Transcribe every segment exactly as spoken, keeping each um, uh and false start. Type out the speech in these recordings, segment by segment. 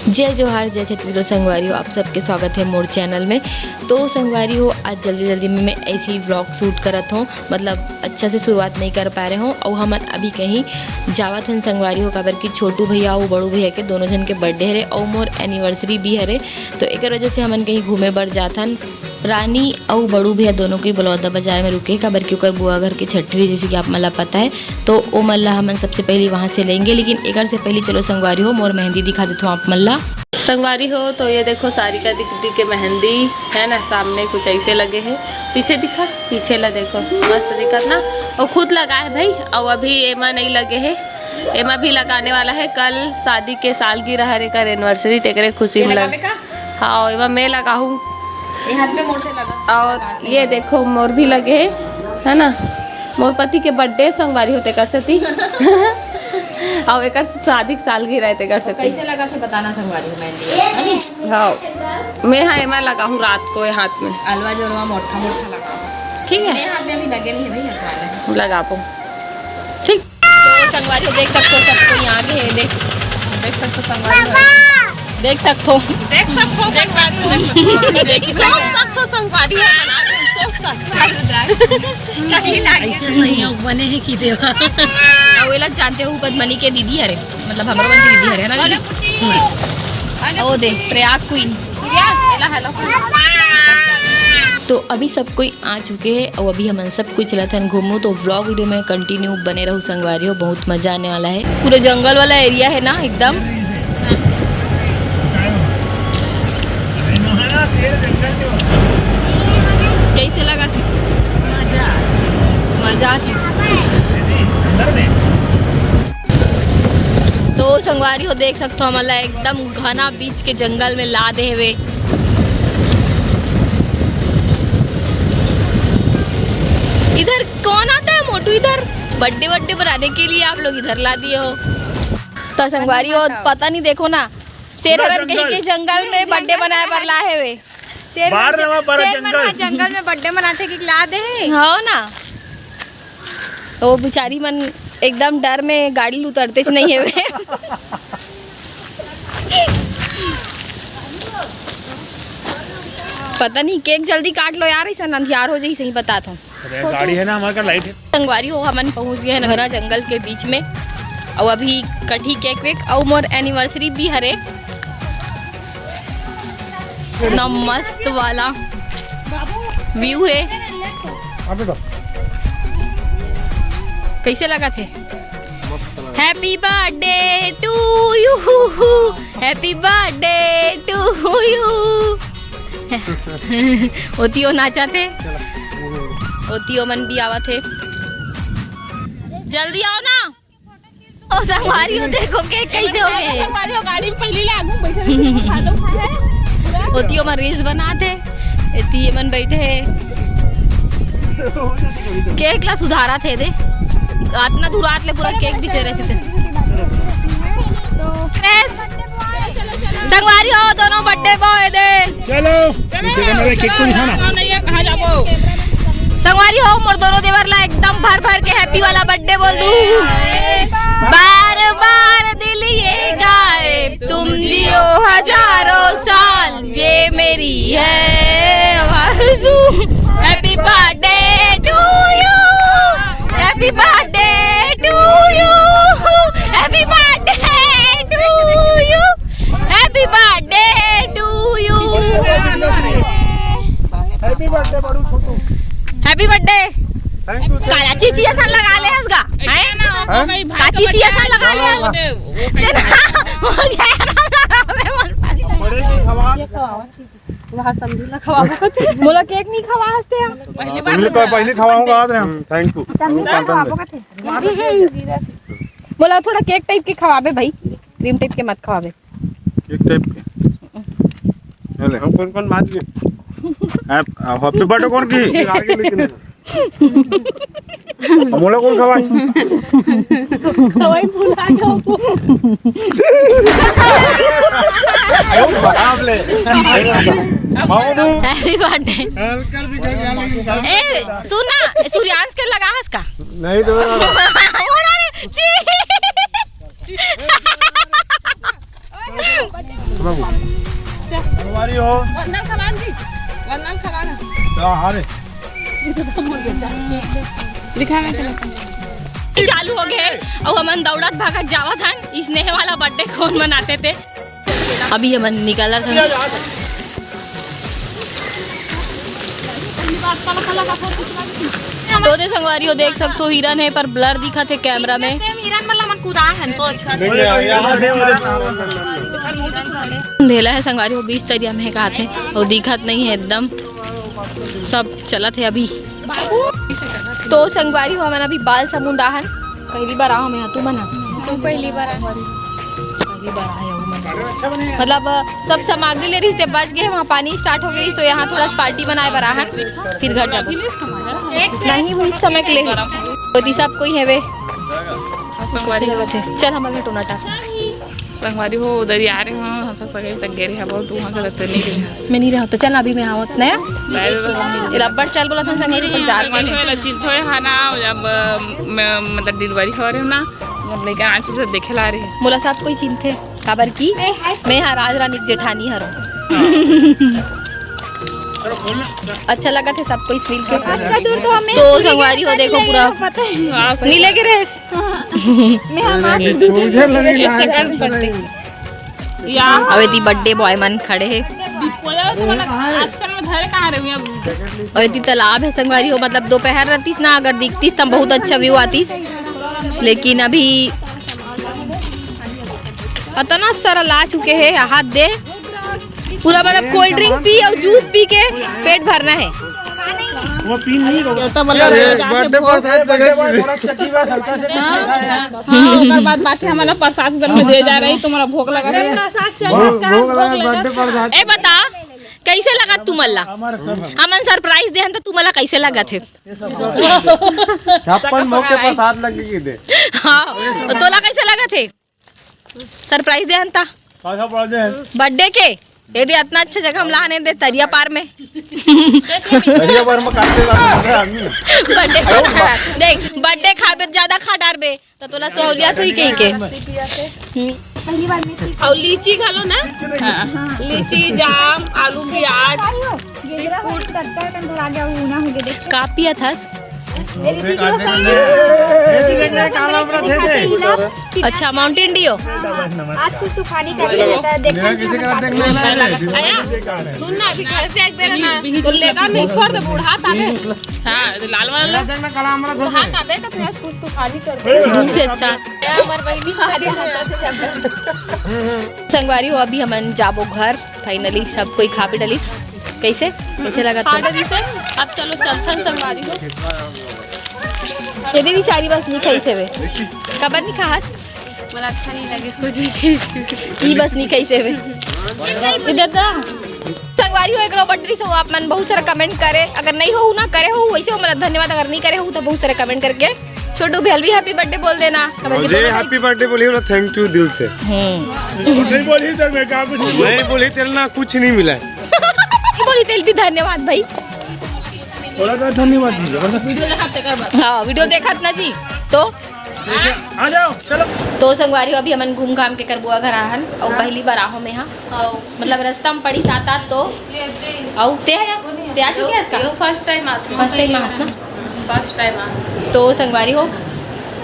जय जोहार, जय छत्तीसगढ़ संगवारी हो, आप सबके स्वागत है मोर चैनल में। तो संगवारी हो, आज जल्दी जल्दी में मैं ऐसे ही व्लॉग शूट करत हूँ, मतलब अच्छा से शुरुआत नहीं कर पा रहे हूँ। और हमन अभी कहीं जावत हन संगवारी हो, काबर कि छोटू भैया अउ बड़ू भैया के दोनों जन के बर्थडे हरे अउ मोर एनिवर्सरी भी हरे, तो एकर वजह से हमन कहीं घूमे बर जात हन। रानी अउ बड़ू भैया दोनों के बलौदा बाजार में रुके, काबर कि ओकर बुआ घर के छठी, जैसे कि आप मन ला पता है, तो ओ मन ला हमन सबसे पहले वहाँ से लेंगे। लेकिन एकर से पहले चलो संगवारी हो, मोर मेहंदी दिखा देथो आप मन ला। संगवारी हो, तो ये देखो सारिका दीदी के मेहंदी है ना, सामने कुछ ऐसे लगे है। पीछे दिखा, पीछे ला देखो, मस्त दिखत ना। वो खुद लगा है भाई। और अभी एमा नहीं लगे है, एमा भी लगाने वाला है। कल शादी के सालगिरह हरे, कर एनिवर्सरी, तेकरे खुशी में लग- हाँ, एमा मैं लगाहूँ। ये हाथ में मोटे लगा। और ये देखो मोर भी लगे है, है ना, मोर पति के बर्थडे संगवारी हो तेकर सेती। और एकर शादी के सालगिरह है तेकर सेती। कैसे लगा से बताना संगवारी हो मेहंदी, है नी? हाँ, मैं हाँ एमा लगाहूँ रात को ये हाथ में। अलवा जोड़वा मोटा मोटा लगा। ठीक है। ये हाथ में अभी लगे नहीं है भाई, हटवा ले। लगाबो। ठीक। तो संगवारी हो, देख सकथो, सब कोई आगे है। देख, देख सकथो संगवारी हो। देख सकथो। देख सकथो संगवारी हो। देख सकथो। सोच सकथो संगवारी हो, बना के सोच सकथो। कहीं लागे। ऐसे संयोग बने है कि देवा। अउ एला जानते हो, पद्मनी के दीदी हरे, मतलब हमरो मन के दीदी हरे, है ना दीदी? ओ दे, प्रयाग क्वीन। तो अभी सब कोई आ चुके हैं और अभी हमन सब कोई चलत हन घूमू। तो व्लॉग वीडियो में कंटिन्यू बने रहो संगवारी हो, बहुत मजा आने वाला है। पूरे जंगल वाला एरिया है ना एकदम। कैसे लगा थे? मजा आथे। तो संगवारी हो, देख सकथो हमन ला एकदम घना बीच के जंगल में ला दे हवे। इधर कौन आता है मोटू? इधर बर्थडे बर्थडे बनाने के लिए आप लोग इधर ला दिए हो। तो संगवारी हो, पता नहीं, देखो ना, शेर पूरा हरन कहीं जंगल। के जंगल में बर्थडे बनाए बर ला हवे। शेर बाहर मन रवा, बाहर शेर मन जंगल। ह जंगल में बर्थडे मनाथे कि ला दे हे। हो ना, वो बेचारी मन एकदम डर में गाड़ी ल उतरतेच नहीं हवे। पता नहीं, केक जल्दी काट लो यार, ऐसा अंधियार हो जाई, सही बतात हूँ। अरे, गाड़ी है ना हमारे का, लाइट है। संगवारी हो, हमन पहुंच गए हैं घना जंगल के बीच में। और अभी कटही केक वेक, और मोर एनिवर्सरी भी हरे। इतना मस्त वाला व्यू है। हाँ बेटा। कैसे लगा थे? Happy birthday to you, happy birthday to you। ओतियो नाचा थे, ओतियो मन भी आवा थे। जल्दी आओ ना। ओ संगवारी हो, देखो केक कैसे हो गए। संगवारी हो, गाड़ी में पहले ले आगू बैठे रहे, खाना खाए। ओतियो मन रील्स बनाते, एती मन बैठे हैं। केक ला सुधारा थे दे, इतना दूर आत ले पूरा केक बिचे रहे थे। तो संगवारी हो, दोनों बर्थडे बॉय दे। चलो, पीछे से मेरे केक को दिखाना। संगवारी हो, मोर दोनों देवर ला एकदम भर भर के हैप्पी वाला बर्थडे बोल दू। बार बार दिल ये गाए, तुम जियो हजारों साल, ये मेरी है आरज़ू। Happy birthday to you, happy birthday to you, happy birthday to you, happy birthday to you। Happy birthday बड़ू छोटू। Happy birthday। Thank you। काला चीची असन लगा ले हंस गा, हैं? हाँ? का चीची असन लगा ले हंस गा। तेरा मुझे ना हमें मन पर। बड़े की खवा। वहाँ समझू ना खवाबो कथे। मोला केक नहीं खवा हंसते हैं। पहली बार पहली तो, पहली खवाऊंगा आज हम। Thank you। समझू ना खवाबो कथे। मोला थोड़ा केक टाइप के खवाबे भाई, क्रीम टाइप के मत खवाबे। केक टाइप के। चले, हम कौन कौन बात के? आप, आप हैप्पी बर्थडे कौन की? आगे लेकिन। मोला कौन खवाई? खवाई भुला गया वो। अरे बाप ले। मामू। Happy birthday. कल भी घर गया लेकिन कल ए, सुन ना, सूर्यांश के लगा हंस का। नहीं तो। ओ, अरे, छी। Happy birthday, बड़ू। बाबू। संगवारी हो। वंदन खवान जी, वंदन खवान। क्या हाल है? दिखा मैं चलो। चालू हो गए, अब हमन दौड़त भागत जावत हन। स्नेह वाला बर्थडे कौन मनाते थे? अभी हमन निकलत हन। तो दे संगवारी हो, देख सकथो हिरन है पर ब्लर दिखत है कैमरा में। हिरन मतलब मन कुदा हन, सोच। अंधेला है संगवारी हो, बीच तरिया में है कहाथे, वो दिखत नहीं है एकदम, सब चलत है अभी। तो संगवारी हो, हमन अभी बाल समुंदा हन, पहली बार आए हन, तू मन ह? पहली बार आए। मतलब सब सामग्री ले रहिस ते बच गए, वहाँ पानी स्टार्ट हो गई, तो यहाँ थोड़ा सा पार्टी बनाए बर आहन, फिर घर जाबो। नहीं हुई इस समय के लिए। तो दी सब कोई है वे। संगवारी हो। चल हमारे टोना टाक। संगवारी हो, उधर ही आ रहे हो, हम सब सगळे तक गे रहे हैं, बहुत वहाँ गलत नहीं गए हैं। मैं नहीं रहा, तो चल अभी मैं आवत नया। बाय बाय। रबर चल बोला था संगवारी, पर जात संगवारी हो, चिंता है ना, जब मैं मतलब डिलीवरी हो रहे हो ना, मतलब लेके आंचू से देखे ला रहे हैं। मोला सब कोई चिंते। काबर की मैं हा राज रानी के जेठानी हरो। अच्छा लगा थे सब कोई मिल के। अच्छा दूर तो हमें तो संगवारी हो, देखो पूरा नीले के रेस। मैं हम आप अबे ती बर्थडे बॉय मन खड़े है। अबे ती तालाब है संगवारी हो, मतलब दोपहर रहतीस ना, अगर दिखतीस तब बहुत अच्छा व्यू आतीस, लेकिन अभी अतना सारा ला चुके हैं, हाथ दे। पूरा मतलब कोल्ड ड्रिंक पी और जूस पी के पेट भरना है। वो पी नहीं रहो। तो मतलब अरे, जाके बर्थडे पर साथ जगह की। हाँ, ओकर बाद बाकी हमारा प्रसाद घर में दे जा रही, तुम्हारा भोग लगा है। भोग, भोग लगा, बर्थडे पर साथ। ए बता, कैसे लगा तुमला? हमन सरप्राइज देहन तो तुमला कैसे लगा थे? छप्पन भोग के प्रसाद लगे की दे। हाँ, तो तोला कैसे लगा थे? सरप्राइज दे हन ता। का सरप्राइज दे हन? बर्थडे के। ये दे, इतना अच्छा जगह हम लाने दे, तरिया पार में। तरिया पार में काटे ला हम। बर्थडे खा, देख, बर्थडे खाबे, ज्यादा खा डारबे, तो तोला सहूलियत हुई कही के। हम्म। और लीची घालो ना। हाँ। लीची, जाम, आलू, प्याज। कापी अथस। अच्छा, माउंटेन डियो। आज कुछ तूफानी कर लेता है, देखना। सुन ना, अभी घर से एक बेर ना, तो लेगा नहीं, छोड़ दे, बूढ़ा ताबे। हाँ, लाल वाला। बूढ़ा ताबे तो फिर कुछ तूफानी कर दे। धूप से अच्छा। हमार बहिनी हमारे हाथ से। संगवारी हो, अभी हमन जाबो घर। फाइनली सब कोई खा पी डलिस। कैसे, कैसे लगा खा तुम? डलिस है। अब चलो चलथन संगवारी हो। ये देवी चारी बस नहीं खाई से वे। कबर नहीं खास? मला अच्छा नहीं लगे इसको, जी, जी, जी। ई बस नहीं खाई से वे। इधर दा। संगवारी हो, एक रो बटरी से आप मन बहुत सारा कमेंट करे, अगर नहीं हो ना करे हो वैसे हो, मतलब धन्यवाद, अगर नहीं करे हो तो बहुत सारा कमेंट करके छोटू भैया भी हैप्पी बर्थडे बोल देना। मुझे हैप्पी बर्थडे बोलिए ना, थैंक यू दिल से। हम्म। नहीं बोली तो मैं क्या कुछ नहीं बोली, तेरे ना कुछ नहीं मिला है। नहीं बोली तेल भी धन्यवाद भाई। थोड़ा सा धन्यवाद दीजिए, वरना वीडियो देखा थे कर बात। हाँ, वीडियो देखा था ना जी। तो आ जाओ, चलो। तो संगवारी हो, अभी हमन घूम घाम के करबुआ घर आहन और पहली बार आहो मैं हाँ। मतलब रास्ता में पड़ी सात आठ तो। और ते है, ते आ चुके हैं इसका? यो फर्स्ट टाइम आते हैं। फर्स्ट टाइम आस ना? फर्स्ट टाइम आ। तो संगवारी हो,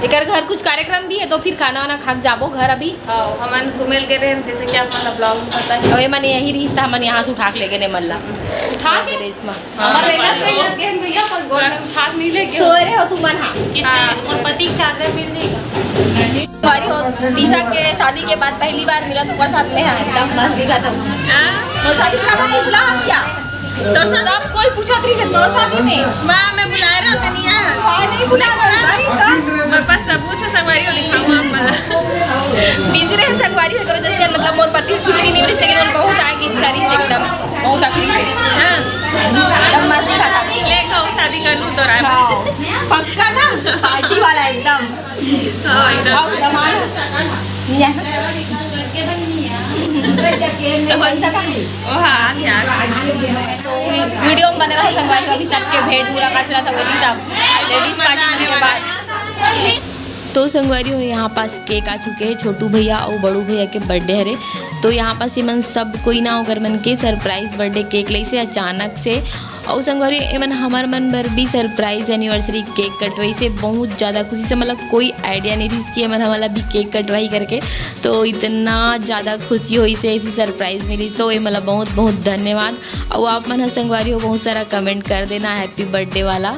एकर घर कुछ कार्यक्रम भी है, तो फिर खाना वाना खा के जाबो घर अभी। हाँ, हमन घूमे ल गए रहे, जैसे कि आप मन ब्लॉग में पता है। और ये मन यही रिश्ता हमन यहाँ से उठा के ले गए ने मल्ला। उठा के? ड्रेस में। हाँ। और मेकअप में लग गए भैया, पर गोल्ड उठा के नहीं लेके। सोए रहे हो तुम मन, हाँ। किसने? हाँ। मोर पति के चार्जर मिल नहीं का? संगवारी हो, तीसा के शादी के बाद पहली बार मिला तो साथ में है, एकदम मस्त दिखा था। हाँ। तो शादी का बात निकला क्या? तोर साथ सब कोई पूछत रही से तोर साथ में। वाह, मैं बुलाए रहे होते नहीं आया। हाँ, नहीं बुला रहा भाई, तो। मेरे पास सबूत है, संगवारी हो दिखाऊँ आप मला। बिजी रहे संगवारी हो, करो जैसे मतलब मोर पति छुट्टी नहीं मिली, लेकिन वो बहुत आगे इच्छा रही से एकदम, बहुत आखिरी से। हाँ। एकदम मस्त दिखा था। ले कहो शादी कर लूँ तो राय। हाँ, पक्का ना, पार्टी वाला एकदम। हाँ, एकदम। आओ, जमानो। ये। सब अच्छा था। ओ हाँ, ध्यान। तो वी-, वीडियो में बने रहो संगवारी, अभी सबके भेंट मुलाकात चला था, वो भी सब लेडीज पार्टी के बाद। तो संगवारी हो, यहाँ पास केक आ चुके हे, छोटू भैया अउ बड़ू भैया के बर्थडे हरे। तो यहाँ पास एमन सब कोई ना ओकर मन के सरप्राइज बर्थडे केक लइसे अचानक से। अउ संगवारी, एमन हमर मन बर भी सरप्राइज एनिवर्सरी केक कटवाइसे, बहुत ज़्यादा खुशी से, मतलब कोई आइडिया नहीं रहिस कि एमन हमन ला भी केक कटवाही करके। तो इतना ज़्यादा खुशी होइसे, ऐसी सरप्राइज मिलिस, तो एमन ला बहुत बहुत धन्यवाद। अउ आप मन ह संगवारी हो, बहुत सारा कमेंट कर देना हैप्पी बर्थडे वाला।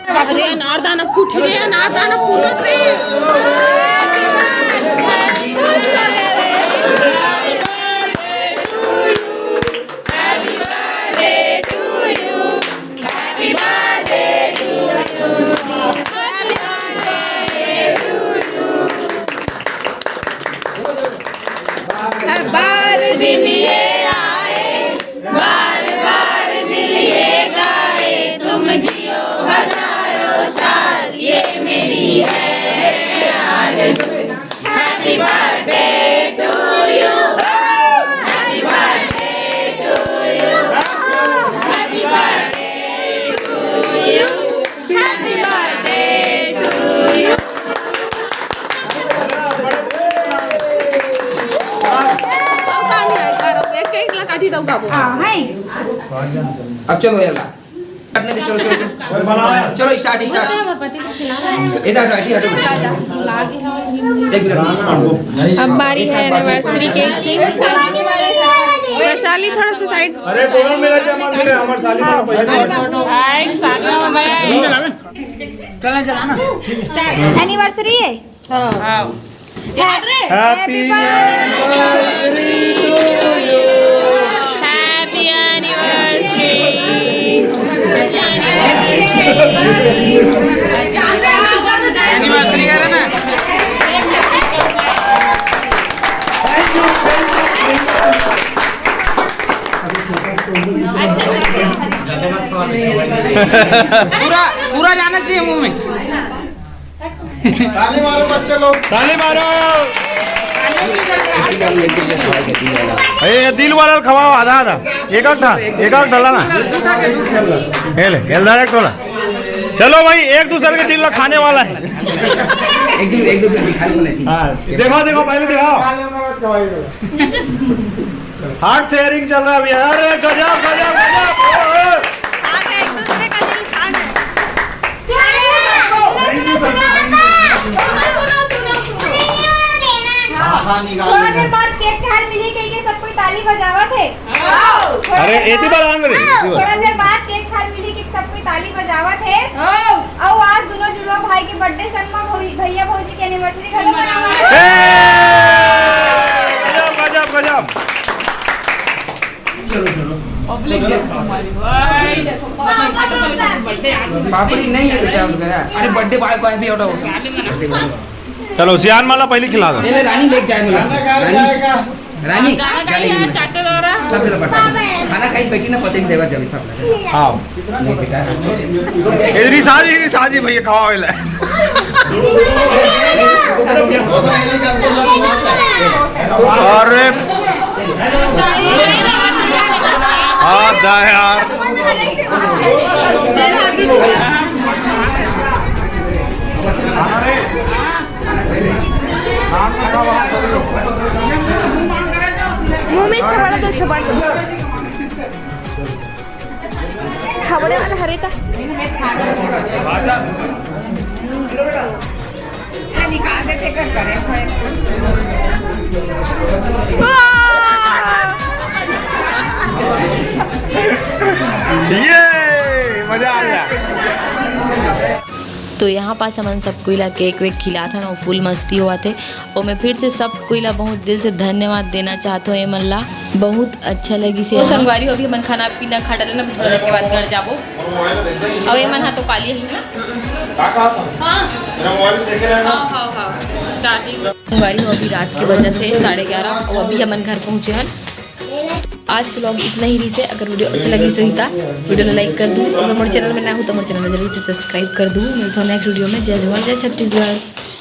अरे अनारदाना फूट रे, अनारदाना फूटत रे। अब चलो यार, काटने दे, चलो, चलो, चलो। चलो, स्टार्ट, स्टार्ट। इधर हटो, इधर हटो। एक मिनट। अब बारी है एनिवर्सरी केक की। वैशाली, थोड़ा सा साइड। अरे, कौन मेरा जमा दे रहा है? हमारे साली मेरा पहले। एनिवर्सरी है। हाँ। Happy anniversary to you। Happy anniversary। Anniversary करे ना। पूरा, पूरा जाना चाहिए मुंह में। ताली मारो बच्चे लोग। ताली मारो। ए, दिल वाला खवाओ, आधा आधा। एक आध था, एक आध डाला ना। ए ले, एल डायरेक्ट वाला। चलो भाई, एक दूसरे के दिल ला खाने वाला है। एक दो, एक दो दिखाने को नहीं थी। हाँ, दिखाओ, दिखाओ, पहले दिखाओ। हार्ट शेयरिंग चल रहा है अभी। अरे गजब, गजब, गजब। हाँ, हाँ, निकाल थोड़ा देर बाद केक खाए मिली कह के सब कोई ताली बजावत है। अरे, एती बार आन रे, एती बार। थोड़ा देर बाद केक खाए मिली कि सब कोई ताली बजावत है। अउ आज दोनों जुड़वा भाई के बर्थडे सन म भौ-, भैया भौजी के एनिवर्सरी घर में मनावत है। ए! गजब, गजब, गजब। पब्लिक देखो हमारी, भाई देखो, बर्थडे यार। पापड़ी नहीं है बेटा, अरे बर्थडे बॉय को हैप्पी होता हो। चलो, सियान माला पहले खिला दो। ले, ले, रानी लेके जाए मला। रानी, रानी, गाना गाइए, जाने दे। चाटे दो रहा। सब जगह बता। खाना खाई बैठी ना, पते नहीं देवा जब सब लगा। हाँ। नहीं बेटा। ए, रिसाजी, रिसाजी भैया, खवावे ले। अरे। हाँ, दा यार। मुंह में छबड़ा दो, छबड़ा दो। छबड़े वाला हरे था। निकाल देते, कर करे। ये मजा आ गया। तो यहाँ पास हमन सब कोई ला केक वेक खिलात हन अउ फुल मस्ती होवत हे। अउ मैं फिर से सब कोई ला बहुत दिल से धन्यवाद देना चाहत हूँ एमन ला, बहुत अच्छा लगिस हे। तो संगवारी हो, अभी हमन खाना पीना खा डाले ना, अभी थोड़ा देर के बाद घर जाबो। अउ एमन हा तो काली ही ना। हाँ। हाँ, हाँ, हाँ। चार दिन। संगवारी हो, अभी रात के बजत हे साढ़े ग्यारह, अउ अभी हमन घर पहुँचे हन। आज के vlog इतना ही रहिस हे। अगर video अच्छा लगिस होही त video ला like कर दू, अगर मोर channel में नया हो त मोर channel ला जरूर से subscribe कर दू। मिलथन next video में। जय जोहार, जय छत्तीसगढ़।